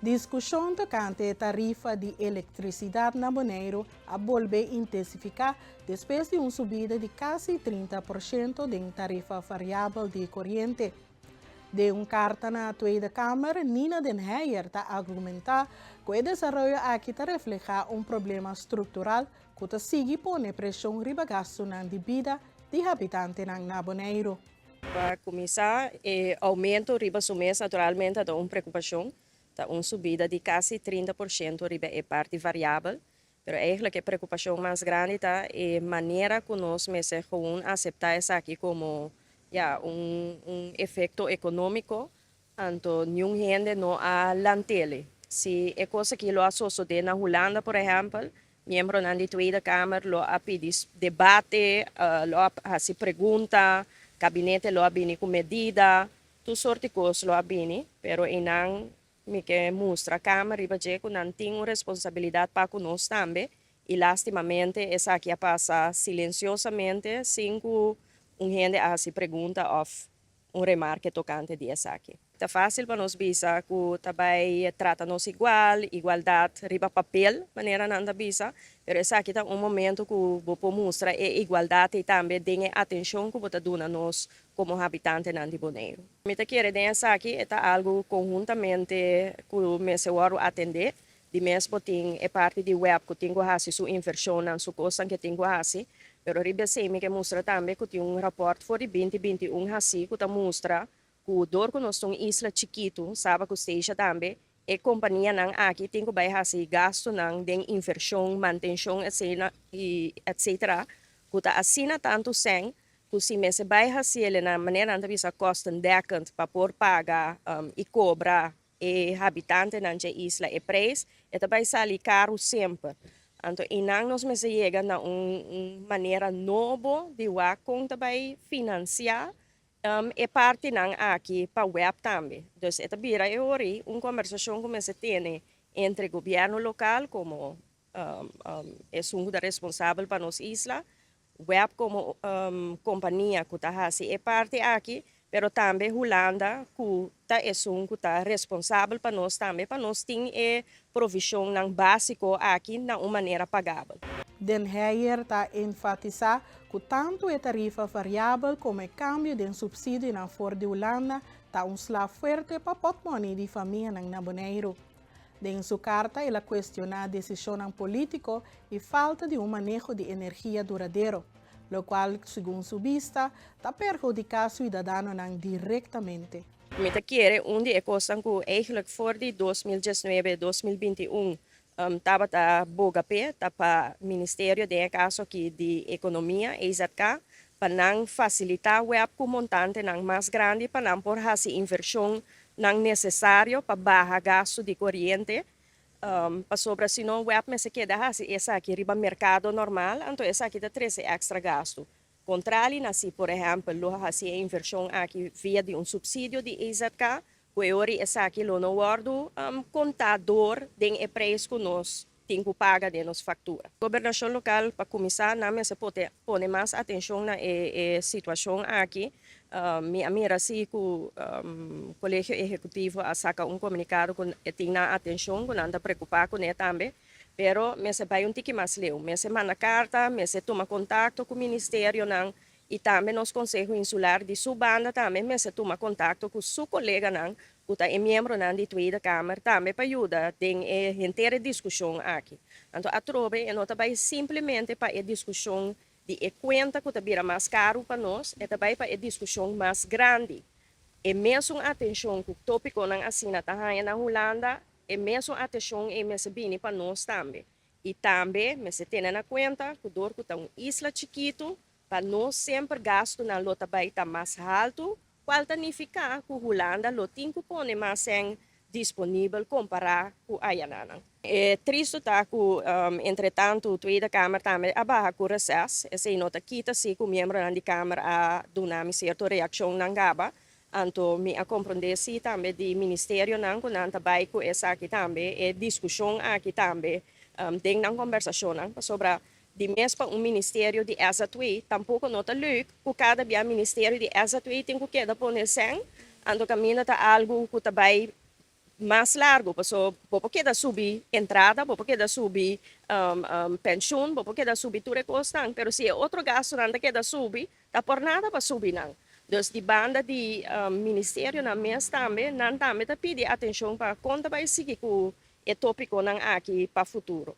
Diskushon tokante e tarifa di elektrisidat na Boneiru a bolbe intensifiká despues di un subida di kasi 30% den tarifa variabel di koriente. Den un karta na Tweede Kamer, Nina den Heyer ta argumentá ku e desaroyo aki ta reflehá un problema struktural ku ta sigui pone preshon riba gastunan di bida di habitantenan na Boneiru. Pa kuminsá, e oumento riba su mes naturalmente ta un preokupashon, ta un subida di kasi 30% riba e parti variabel, pero eigenlijk e preokupashon mas grandi ta e manera ku nos mester gewoon aseptá esaki komo, ja, un efekto ekonómiko, anto niun hende no a lant'é. Si e kos aki lo a sosodé na Hulanda, por ehèmpel, miembronan di Tweede Kamer lo a pidi debate, lo a hasi pregunta, gabinete lo a bini ku medida, tur sorto di kos lo a bini, pero einan mi ke mustra Kamer riba dje ku nan tin un responsabilidat pa ku nos tambe i lástimamente esaki a pasa silensiosamente sin ku un hende a hasi pregunta òf un remarke tokante di esaki. Ta fásil pa nos bisa ku ta bai trata nos igual, igualdat riba papel, manera nan ta bisa, pero esaki ta un momento ku bo por mustra e igualdat ei tambe den e atenshon ku bo ta duna nos komo habitantenan di Boneiru. Mi ta kere den esaki e ta algu konhuntamente ku mester wòrdu atendé. Di mes bo tin e parti di web ku tin ku hasi su invershonnan, su kosnan ku e tin ku hasi, pero riba esei mi ke mustra tambe ku tin un rapòrt for di 2021 hasí ku ta mustra ku dor ku nos ta un isla chikitu, Saba ku Statia tambe, e kompanianan aki tin ku bai hasi gastunan den invershon, mantenshon etcetera, ku ta asina tantu sèn ku si mester bai hasiel na manera nan ta bisa kostendekkend pa por paga i kobra e habitantenan dje isla e preis, e ta bai sali karu semper. Anto einan nos mester yega na un manera nobo di wak kon ta bai finansiá e partinan aki pa web tambe. Dus e ta bira e ora ei un kombersashon ku mester tene entre gobièrnu lokal komo esun ku ta responsabel pa nos isla, web komo kompania ku ta hasi e parti aki, pero tambe Hulanda ku ta esun ku ta responsabel pa nos tambe pa nos tin e provishonnan básiko aki na un manera pagabel. Den Heyer ta enfatisá ku tantu e tarifa variabel komo e kambio den supsidionan for di Hulanda ta un sla fuerte pa pòtmòni di famianan na Boneiru. Den su karta el a kuestioná desishonnan polítiko i falta di un maneho di energia duradero, lokual segun su bista ta perhudiká siudadanonan direktamente. Mi ta kere un di e kosnan ku eigenlijk for di 2019, 2021 tabata boga p'e ta pa Ministerio, den e kaso aki di Ekonomia, EZK, pa nan fasilitá web ku montantenan mas grandi pa nan por hasi invershonnan nesesario pa baha gastu di koriente, pasobra si no web mester keda hasi esaki riba merkado normal, anto esaki ta trese èkstra gastu. Kontrali na si por ehèmpel lo hasi e invershon aki via di un supsidio di EZK, ku e ora esaki lo no wòrdu kontá dor den e preis ku nos tin ku paga den nos faktura. Gobernashon lokal pa kuminsá nan mester pone mas atenshon na e situashon aki. Mi a mira si ku Kolegio Ehekutivo a saka un komunikado ku e tin nan atenshon, ku nan ta preokupá kuné tambe, pero mester bai un tiki mas leu. Mester manda karta, mester tuma kontakto ku ministerionan i tambe nos Konseho Insular di su banda tambe mester tuma kontakto ku su koleganan ku ta e miembronan di Tweede Kamer tambe pa yuda den e henter e diskushon aki. Anto atrobe e no ta bai simplemente pa e diskushon di e kuenta ku ta bira mas karu pa nos, e ta bai pa e diskushon mas grandi. E mesun atenshon ku tópikonan asina ta haña na Hulanda, e mesun atenshon ei mester bini pa nos tambe. I tambe mester tene na kuenta ku dor ku ta un isla chikitu, pa nos semper gastunan lo ta bai ta mas haltu, kual ta nifiká ku Hulanda lo tin ku pone mas sèn disponibel kompará ku ayananan. E tristu ta ku entretantu Tweede Kamer tambe a baha ku reses. Esei no ta kita si ku miembronan di Kamer a duna mi sierto reakshonnan gaba. Anto mi a komprondé si tambe di ministerionan ku nan ta bai ku esaki tambe, e diskushon aki tambe den nan kombersashonnan, pasobra di mes pa un ministerio di SZW tampoko no ta leuk ku kada bia ministerio di SZW tin ku keda pone sèn, anto kaminda ta algu ku ta bai. Mas largu, paso bo por keda subi entrada, bo por keda subi penshun, bo por keda subi tur e kosnan, pero si e otro gastunan ta keda subi, ta por nada pa subi nan. Dus di banda di ministerionan mes tambe, nan tambe ta pidi atenshon pa kon ta bai sigui ku e tópikonan aki pa futuro.